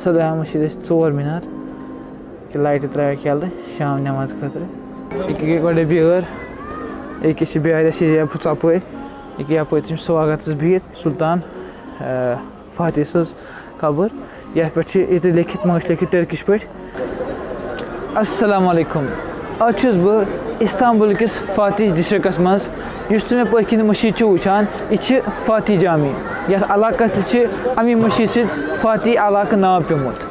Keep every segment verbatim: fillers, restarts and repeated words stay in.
سدایا مٔشیٖد ٲسۍ ژور مِنار، کہِ لایٹہِ ترٛایَکھ یَلہٕ شام نٮ۪ماز خٲطرٕ۔ أکہِ گٔے گۄڈَے بیٛٲر، أکِس چھِ بیٛارِ اَسہِ یَپھ ژۄپٲرۍ، أکہِ یَپٲرۍ تِم سواگتَس بِہِتھ سُلطان، آ، فاتح سٕنٛز قبر، یَتھ پٮ۪ٹھ چھِ ییٚتہِ لیکھِتھ، مگر چھِ لیکھِتھ ٹٔرکِش پٲٹھۍ۔ السلام علیکم۔ آز چھُس بہٕ استنبول کِس فاتح ڈسٹرکٹس منٛز۔ یُس تُہۍ مےٚ پٔتھۍ کِنۍ مٔشیٖد چھِو وٕچھان، یہِ چھِ فاتح جامی۔ یَتھ علاقَس تہِ چھِ اَمی مٔشیٖد سۭتۍ فاتح علاقہٕ ناو پیوٚمُت۔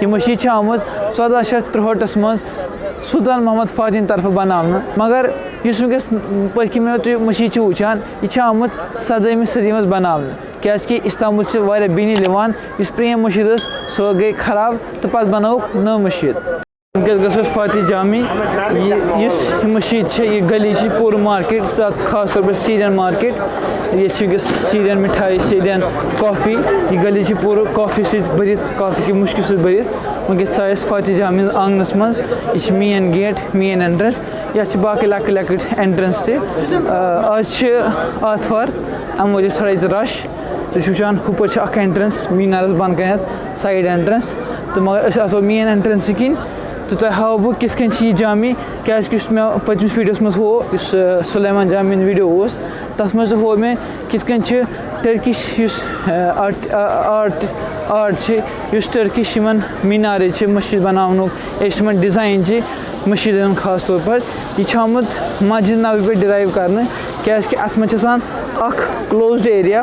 یہِ مٔشیٖد چھِ آمٕژ ژۄداہ شیٚتھ ترٛہٲٹھَس منٛز سلطان محمد فاتحٕنۍ طرفہٕ بناونہٕ، مگر یُس وٕنکیٚس پٔتھۍ کِنۍ مےٚ تُہۍ مٔشیٖد چھِو وٕچھان، یہِ چھِ آمٕژ سَدٲہمہِ صدی منٛز بناونہٕ، کیٛازِکہِ استنبول چھِ واریاہ بِنیل یِوان۔ یُس پرٛیم مٔشیٖد ٲس، سۄ گٔے خراب تہٕ پَتہٕ بنٲوٕکھ نٔو مٔشیٖد۔ وٕنکیٚس گژھو أسۍ فاتح جامی، یہِ یُس یہِ مٔشیٖد چھےٚ، یہِ گلی چھِ پوٗرٕ مارکیٹ، سُہ اَتھ خاص طور پٲٹھۍ سیٖرین مارکیٹ۔ ییٚتہِ چھِ وٕنکیٚس سیٖرین مِٹھایہِ، سیٖرین کافی۔ یہِ گلی چھِ پوٗرٕ کافی سۭتۍ بٔرِتھ، کافی کہِ مُشکہِ سۭتۍ بٔرِتھ۔ وٕنکیٚس ژاے أسۍ فاتح جامی آنٛگنَس منٛز۔ یہِ چھِ مین گیٹ، مین اینٹرنس۔ یَتھ چھِ باقٕے لۄکٕٹۍ لۄکٕٹۍ اینٹرنس تہِ۔ آ، آز چھِ آتھوار، اَمہِ موٗجوٗب چھِ تھوڑا ییٚتہِ رش۔ تُہۍ چھِو وٕچھان، ہُپٲرۍ چھِ اکھ اینٹرنس مینارس بۄنہٕ کنٮ۪تھ، سایڈ اینٹرنس۔ تہٕ مگر أسۍ اژو مین اینٹرنسہِ کِنۍ تہٕ تۄہہِ ہاوو بہٕ کِتھ کٔنۍ چھِ یہِ جامی، کیازِ کہِ یُس مےٚ پٔتمِس ویڈیوس منٛز ہوو، یُس، آ، سلیمان جامی ہُنٛد ویڈیو اوس، تتھ منٛز تہِ ہوو مےٚ کِتھ کٔنۍ چھِ ٹرکش یُس، آ، آرٹ، آ، آرٹ، آرٹ چھِ، یُس ٹرکش یِمن مینارٕچ چھِ، مٔشیٖد بناونُک، یا یُس یِمن ڈیزاین چھِ مٔشیٖدن ہُنٛد خاص طور پر، یہِ چھُ آمُت مسجد نبوی پٮ۪ٹھ ڈِرایو کرنہٕ، کیازِ کہِ اتھ منٛز چھِ آسان اکھ کلوزڈ ایریا،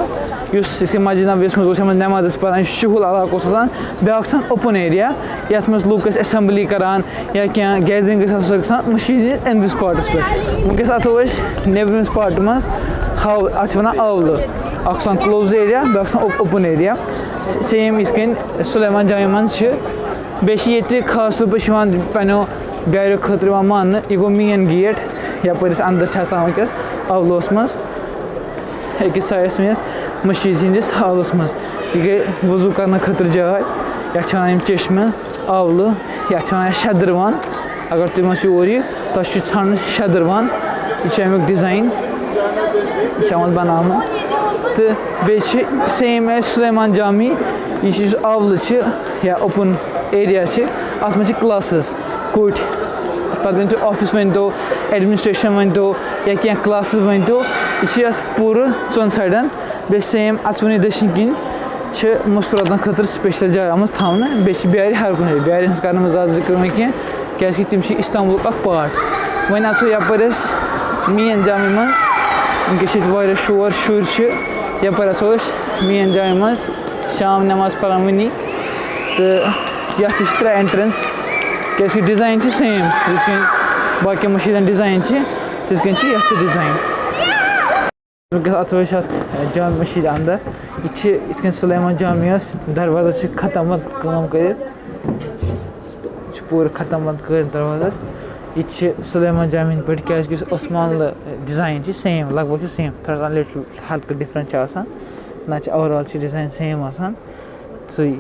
یُس یِتھ کٔنۍ مسجد نبویس منٛز اوس، یَتھ منٛز نٮ۪ماز ٲسۍ پران، شُہُل علاقہٕ اوس آسان، بیٛاکھ چھِ آسان اوپن ایریا، یَتھ منٛز لُکھ ٲسۍ اسمبلی کران یا کینٛہہ گیدرنگ ٲسۍ آسان، سۄ ٲسۍ گژھان مٔشیٖد ہِنٛدِس أنٛدرِس پارٹس پٮ۪ٹھ۔ وٕنکیٚس اژو أسۍ نیٚبرِمِس پارٹہِ منٛز، ہاو، اتھ چھِ ونان آولہٕ، اکھ چھُ آسان کلوزڈ ایریا، بیٛاکھ چھُ آسان اوپن ایریا۔ سیم یِتھ کٔنۍ سلیمان جامع منٛز چھِ، بیٚیہِ چھِ ییٚتہِ خاص طور پٲٹھۍ چھِ یِوان پننیو بیٛارٮ۪و خٲطرٕ یِوان ماننہٕ۔ یہِ گوٚو مین گیٹ، یپٲرۍ أسۍ اندر چھِ اژان وٕنکیٚس اولوس منٛز۔ أکِس سایڈس منٛز یتھ مٔشیٖد ہٕنٛدِس اولوس منٛز۔ یہِ گٔے وضوٗ کرنہٕ خٲطرٕ جاے۔ یتھ چھِ ونان یِم چشمہٕ اولہٕ، یتھ چھِ ونان شدروان۔ اگر تُہۍ ما چھِو اور یہِ، تۄہہِ چھُ ژھانڈُن شدروان۔ یہِ چھُ امیُک ڈیزاین، یہِ چھُ آمُت بناونہٕ۔ تہٕ بیٚیہِ چھِ سیم ایز سلیمان جامی، یہِ چھُ یُس اولہٕ چھِ یا اوپن ایریا چھِ، اتھ منٛز چھِ کلاسز، کُٹھۍ، پتہٕ ؤنۍ تو آفس ؤنۍ تو، ایڈمنسٹریشن ؤنۍ تو، یا کینٛہہ کلاسز ؤنۍ تو، یہِ چھِ اتھ پوٗرٕ ژۄن سایڈن۔ بیٚیہِ سیم اتھ وُنی دٔچھِنۍ کِنۍ چھِ مستوراتن خٲطرٕ سپیشل جاے آمٕژ تھاونہٕ۔ بیٚیہِ چھِ بیارِ ہر کُنہِ جایہِ، بیارِ ہٕنٛز کرنہٕ منٛز زیادٕ ذِکر نہٕ کینٛہہ، کیازِ کہِ تِم چھِ استنبولُک اکھ پارٹ۔ وۄنۍ اژو یپٲرۍ أسۍ مین جامع منٛز۔ وٕنکیٚس چھِ ییٚتہِ واریاہ شور، شُرۍ چھِ۔ یپٲرۍ اژو أسۍ مین جامع منٛز، شام نماز پران وٕنی۔ تہٕ یتھ تہِ چھِ ترٛےٚ اینٹرنس، کیازِ کہِ ڈیزاین چھِ سیم، یِتھ کٔنۍ باقین مٔشیٖدن ڈیزاین چھِ، تِتھ کٔنۍ چھِ یتھ تہِ ڈیزاین۔ وٕنکیٚس اژو أسۍ اتھ جامع مٔشیٖد اندر۔ یہِ چھِ یِتھ کٔنۍ سلیمان جامعس دروازس چھِ ختم بنٛد کٲم کٔرِتھ۔ یہِ چھُ پوٗرٕ ختم بنٛد کٔرِتھ دروازس۔ یہِ تہِ چھِ سلیمان جامع ہٕنٛدۍ پٲٹھۍ، کیازِ کہِ یُس عثمانلہٕ ڈیزاین چھِ سیم، لگ بگ چھِ سیم، تھوڑا سا لِٹل ہلکہٕ ڈفرنٹ چھِ آسان، نتہٕ چھِ اوور آل چھِ ڈیزاین سیم آسان۔ سُے،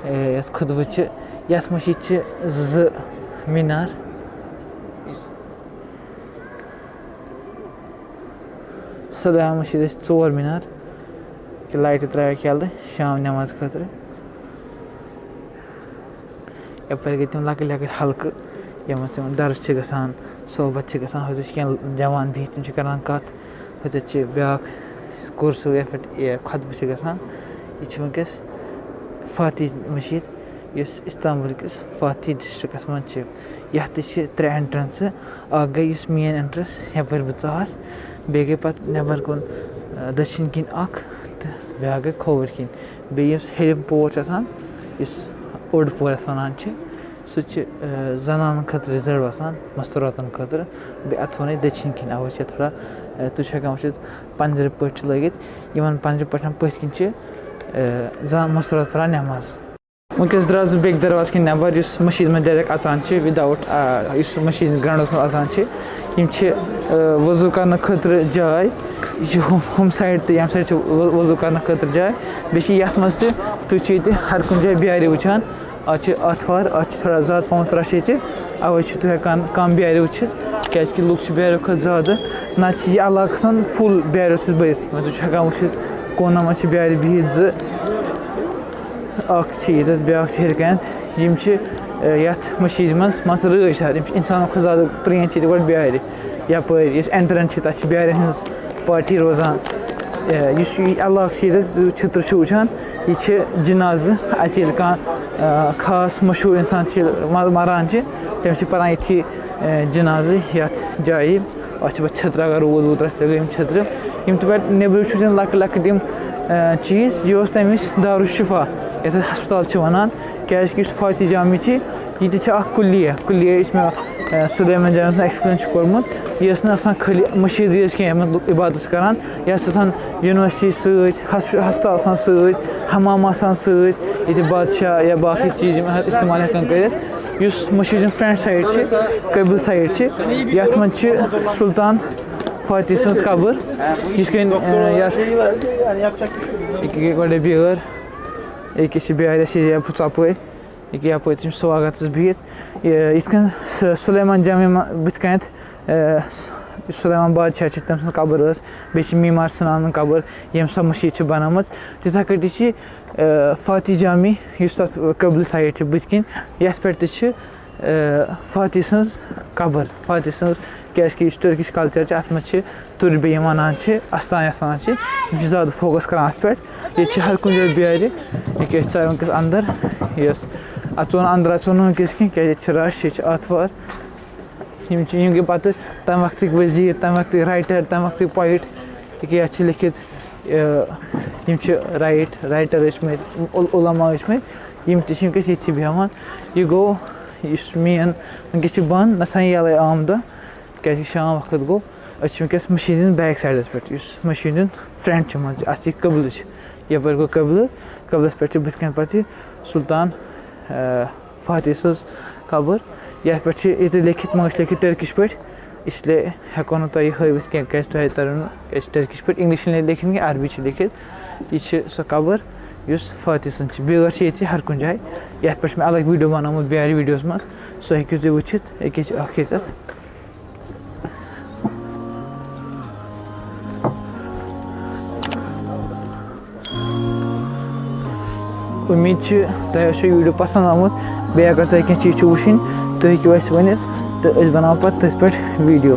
اے، یتھ خطبہٕ چھِ، یتھ مٔشیٖد چھِ زٕ مینار۔ سدایا مٔشیٖد ٲسۍ ژور مِنار، کہِ لایٹہِ ترٛایَکھ یَلہٕ شام نٮ۪ماز خٲطرٕ۔ یَپٲرۍ گٔے تِم لۄکٕٹۍ لۄکٕٹۍ حلقہٕ، یَتھ منٛز تِم درس چھِ گژھان، صحبت چھِ گژھان، ہُتہِ چھِ کینٛہہ جوان بِہِتھ، تِم چھِ کَران کَتھ، ہُتٮ۪تھ چھِ بیٛاکھ کُرسہٕ، یَتھ پٮ۪ٹھ یہِ خطبہٕ چھِ گژھان۔ یہِ چھِ وٕنکٮ۪س فاتح مٔشیٖد، یُس استنبول کِس فاتح ڈسٹرکٹس منٛز چھِ۔ یَتھ تہِ چھِ ترٛےٚ اینٹرنسہٕ، اکھ گٔے یُس مین اینٹرنس یپٲرۍ بہٕ ژاس، بیٚیہِ گٔے پتہٕ نٮ۪بر کُن، آ، دٔچھِنۍ کِنۍ اکھ تہٕ بیٛاکھ گٔے کھووٕرۍ کِنۍ۔ بیٚیہِ یُس ہیٚرِم پور چھُ آسان، یُس اوٚڑ پور یَتھ وَنان چھِ، سُہ تہِ چھِ، آ، زنانن خٲطرٕ رِزٲرٕو آسان، مستوٗراتن خٲطرٕ۔ بیٚیہِ اَتھ وَنو أسۍ دٔچھِنۍ کِنۍ، اَوَے چھِ اَتھ تھوڑا، آ، تُہۍ چھِو ہٮ۪کان وٕچھِتھ پَنجہِ پٲٹھۍ چھِ لٲگِتھ، یِمن پَنجہِ پٲٹھٮ۪ن پٔتھۍ کِنۍ چھِ، آ، زَن مستوٗرات پَران نٮ۪ماز۔ وٕنکیٚس درٛاس بہٕ بیٚکہِ دروازٕ کِنۍ نٮ۪بر، یُس مٔشیٖد منٛز ڈایریکٹ اَژان چھِ، without، آ، یُس مٔشیٖد گراوُنٛڈَس منٛز اَژان چھِ۔ یِم چھِ، آ، وضوٗ کرنہٕ خٲطرٕ جاے۔ یہِ چھِ ہُم، ہُم سایڈ تہِ، ییٚمہِ سایڈ چھِ وۄ-، وضوٗ کرنہٕ خٲطرٕ جاے۔ بیٚیہِ چھِ یَتھ منٛز تہِ، تُہۍ چھِو ییٚتہِ ہر کُنہِ جایہِ بیارِ وٕچھان۔ آز چھِ آتھوار، آز چھِ تھوڑا زیادٕ پَہمَتھ رَش ییٚتہِ، اَوَے چھِ تُہۍ ہٮ۪کان کَم بیارِ وٕچھِتھ، کیٛازِکہِ لُکھ چھِ بیارِ کھۄتہٕ زیادٕ۔ نَتہٕ چھِ یہِ علاقہٕ آسان فُل بیارِ سۭتۍ بٔرِتھ۔ یِمَن تُہۍ چھِو ہٮ۪کان وٕچھِتھ، کوٗنَن منٛز چھِ بیارِ بِہِتھ زٕ۔ اَکھ چھِ ییٚتٮ۪تھ، بیٛاکھ چھِ ہیٚرِ کَنٮ۪تھ۔ یِم چھِ، اَ، یَتھ مٔشیٖدِ منٛز مان ژٕ رٲچھ دار۔ یِم چھِ اِنسانو کھۄتہٕ زیادٕ پرٛٲنۍ چھِ ییٚتہِ گۄڈٕ بیٛارِ۔ یَپٲرۍ یُس entrance چھِ، تَتھ چھِ بیٛارٮ۪ن ہٕنٛز party روزان۔ اَ، یُس یہِ علاقہٕ چھِ، ییٚتٮ۪تھ چھِترٕ چھِ وٕچھان، یہِ چھِ جِنازٕ۔ اَتہِ ییٚلہِ کانٛہہ، اَ، خاص مشہوٗر اِنسان چھِ مَ-، مَران چھِ، تٔمِس چھِ پَران ییٚتھی، اَ، جِنازٕ یَتھ جایہِ۔ اَتھ چھِ پَتہٕ چھٔترٕ، اگر روٗد ووٗد آسہِ، تیٚلہِ گٔے یِم چھٔترٕ۔ یِم تہِ پَتہٕ نیٚبرٕ چھِ تِم لۄکٕٹۍ لۄکٕٹۍ یِم، اَ، چیٖز۔ یہِ اوس تَمہِ وِزِ دارالشفا، یَتھ أسۍ ہسپتال چھِ وَنان، کیٛازِکہِ یُس فاتح جامی چھِ، یہِ تہِ چھِ اَکھ کُلیہ۔ کُلیہ یُس مےٚ، اَ، سُلیمان جامی سُنٛد explanation چھُ کوٚرمُت، یہِ ٲس نہٕ آسان خٲلی مٔشیٖد یٲژ کینٛہہ، مطلب عبادت چھِ کَران، یہِ ٲس آسان university سۭتۍ، ہسپ-، ہسپتال آسان سۭتۍ، حمام آسان سۭتۍ، ییٚتہِ بادشاہ یا باقٕے چیٖز یِم اِستعمال ہٮ۪کان کٔرِتھ۔ یُس مٔشیٖد ہُنٛد front side چھِ، قٲبلہٕ side چھِ، یَتھ منٛز چھِ سُلطان فاتح سٕنٛز قبر۔ یِتھ کٔنۍ، اَ، یَتھ ییٚکیٛاہ گۄڈَے بیٛٲر، ییٚکیٛاہ چھِ بیٛارِ، اَسہِ چھِ یَپٲرۍ ژۄپٲرۍ، ییٚکیٛاہ یَپٲرۍ تِم سُہ وقت ٲس بِہِتھ۔ یہِ، یِتھ کٔنۍ سُہ-، سُلیمان جامی ما-، بٕتھِ کَنٮ۪تھ، اَ، س-، یُس سُلیمان بادشاہ چھِ، تٔمۍ سٕنٛز قبر ٲس، بیٚیہِ چھِ معمار صنعانُن قبر، ییٚمۍ سۄ مٔشیٖد چھِ بَنٲومٕژ۔ تِتھَے کٲٹھۍ چھِ، اَ، فاتح جامی، یُس تَتھ قٲبلہٕ side چھِ بٕتھِ کِنۍ، یَتھ پٮ۪ٹھ تہِ چھِ، اَ، فاتح سٕنٛز قبر۔ فاتح سٕنٛز، کیٛازِکہِ یُس Turkish culture چھِ، اَتھ منٛز چھِ تُربہِ یِم وَنان چھِ، اَستان یَتھ وَنان چھِ، یِم چھِ زیادٕ focus کَران اَتھ پٮ۪ٹھ۔ ییٚتہِ چھِ ہر کُنہِ جایہِ بیٛارِ، ییٚکیٛاہ أسۍ ژاے وٕنکٮ۪س اَندَر۔ یۄس اَژو نہٕ اَندَر، اَژو نہٕ وٕنکٮ۪س کینٛہہ، کیٛازِ ییٚتہِ چھِ rush، ییٚتہِ چھِ آتھوار۔ یِم چھِ، یِم گٔے پَتہٕ تَمہِ وقتٕکۍ ؤزیٖر، تَمہِ وقتٕکۍ writer، تَمہِ وقتٕکۍ poet، ییٚکیٛاہ یَتھ چھِ لیٚکھِتھ، یہِ، یِم چھِ write-، writer ٲسۍ مٕتۍ، عل-، علما ٲسۍ مٕتۍ، یِم تہِ چھِ وٕنکٮ۪س ییٚتھی بیٚہوان۔ یہِ گوٚو، یُس main وٕنکٮ۪س چھِ بنٛد، نہ سا یَلَے عام دۄہ، کیٛازِکہِ شام وقت گوٚو۔ أسۍ چھِ وٕنکٮ۪س مٔشیٖد ہِنٛدِس back sideَس پٮ۪ٹھ، یُس مٔشیٖد ہُنٛد front چھُ منٛزٕ، اَتھ چھِ قبلہٕ چھِ، یَپٲرۍ گوٚو قبلہٕ، قبلَس پٮ۪ٹھ چھِ بٕتھِ کَنہِ پَتہٕ یہِ سُلطان، آ، فاتح سٕنٛز قبر۔ یَتھ پٮ۪ٹھ چھِ ییٚتہِ لیٚکھِتھ، مگر چھِ لیٚکھِتھ Turkish پٲٹھۍ، اس لیے ہٮ۪کو نہٕ تۄہہِ یہِ ہٲوِتھ کینٛہہ، کیٛازِ تۄہہِ تَریو نہٕ، کیٛازِ Turkish پٲٹھۍ، English چھِنہٕ لیٚکھِتھ کینٛہہ، عربی چھِ لیٚکھِتھ۔ یہِ چھِ سۄ قبر یُس فاتح سٕنٛز چھِ۔ بیٛٲر چھِ ییٚتہِ ہر کُنہِ جایہِ، یَتھ پٮ۪ٹھ چھِ مےٚ الگ video بَنومُت بیٛارِ videoَس منٛز، سُہ ہیٚکِو تُہۍ وٕچھِتھ۔ ییٚکیٛاہ چھِ اَکھ ییٚتٮ۪تھ۔ اُمید چھِ تۄہہِ آسیو یہِ video پَسنٛد آمُت۔ بیٚیہِ اگر تۄہہِ کینٛہہ چیٖز چھُو وٕچھِنۍ، تُہۍ ہیٚکِو اَسہِ ؤنِتھ تہٕ أسۍ بَناوو پَتہٕ تٔتھۍ پٮ۪ٹھ video۔